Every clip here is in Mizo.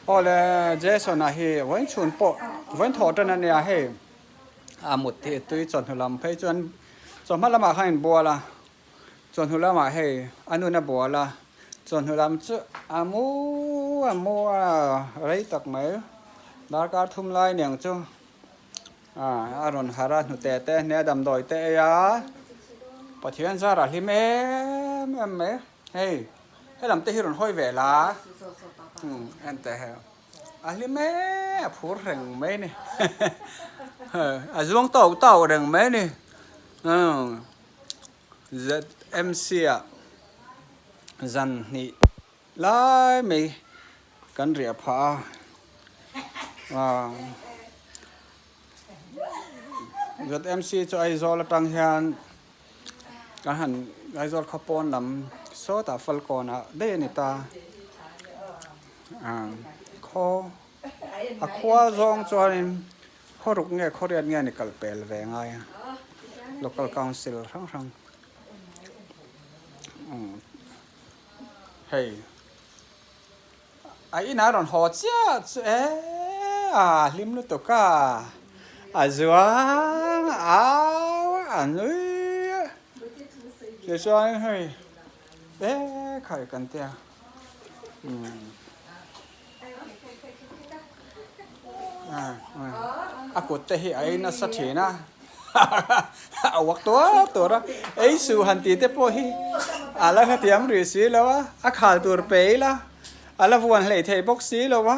Awle Jason-a hi vawiin chhun pawh vawiin thawh tan a nia hei a mut hi tui chawhnu lam phei chuan chawhma lamah khan a inbual a chawhnu lamah hei a nun a bual a chawhnu lam chu a mu a mu a rei tak mai darkar thum lai niang chu. A rawn harh a hnute te hne damdawi te ei a Pathian zar a hlim em em mai hei helam te hi rawn hawi ve la en teh hei a hlim em a phur reng mai ni a zuang tauh tauh reng mai ni ZMC ah zan hnih. Lai mai kan riah phah a, ZMC chu Aizawl atang hian kan han Aizawl khaw pawn lam sawtah Falkawn ah daih a ni ta, khaw a khua zawng chuanin khaw ruk nge khaw riat nge a ni kal pel ve ngai a, local council hrang hrang. Hei a inah rawn haw chiah chu e a hlim lutuk a a zuang au a nui a tichuan hei e khai kan tia umm a kut te hi a ei nasa thin a a uak tuar tuar a ei suh han tih te pawh hi a la hrethiam rih si lo a a khal tur pe ila a la vuan hleih theih bawk si lo a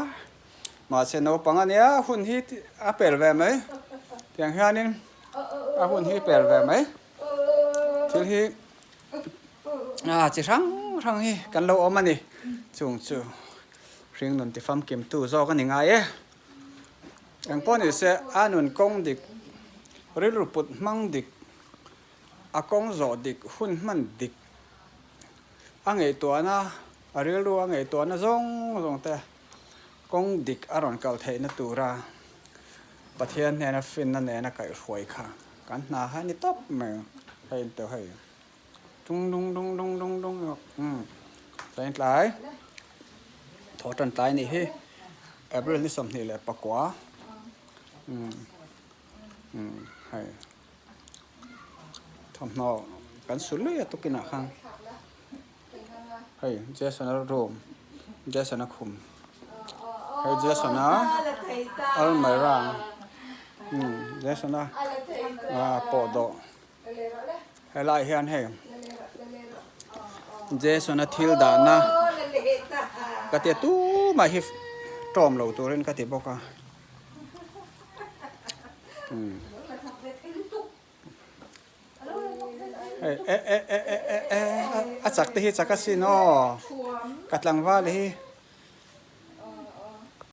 mahse naupang a nia hun hi a pel ve mai tiang hianin a hun hi pel ve mai thil hi a chi hrang hrang hi kan lo awm a ni chung chu hringnun ti famkim tu zawk a ni ngai e eng pawh ni se a nun kawng dik rilru put hmang dik a kawng zawh dik hun hman dik a ngaihtuahna a rilru a ngaihtuahna zawng zawng te kawng dik a rawn kal theihna tura Pathian hnena finna nena kaihhruai kha kan hna kha a ni tawp mai hei in tawh hei dung dung dung dung dung dung umm tlai tlai thaw tan tlai nih hi April ni 29 umm umm hei thawmhnaw kan su lui a tukin ah khan. Hei Jason a room Jason a khum hei Jason a almirah umm Jason a ah pawh dawh helai hian hei Jason a thil dahna ka tia tumah hi tawm lo turin ka ti bawk a umm. E e e e e e a chak te hi chak asin aw ka tlangval hi.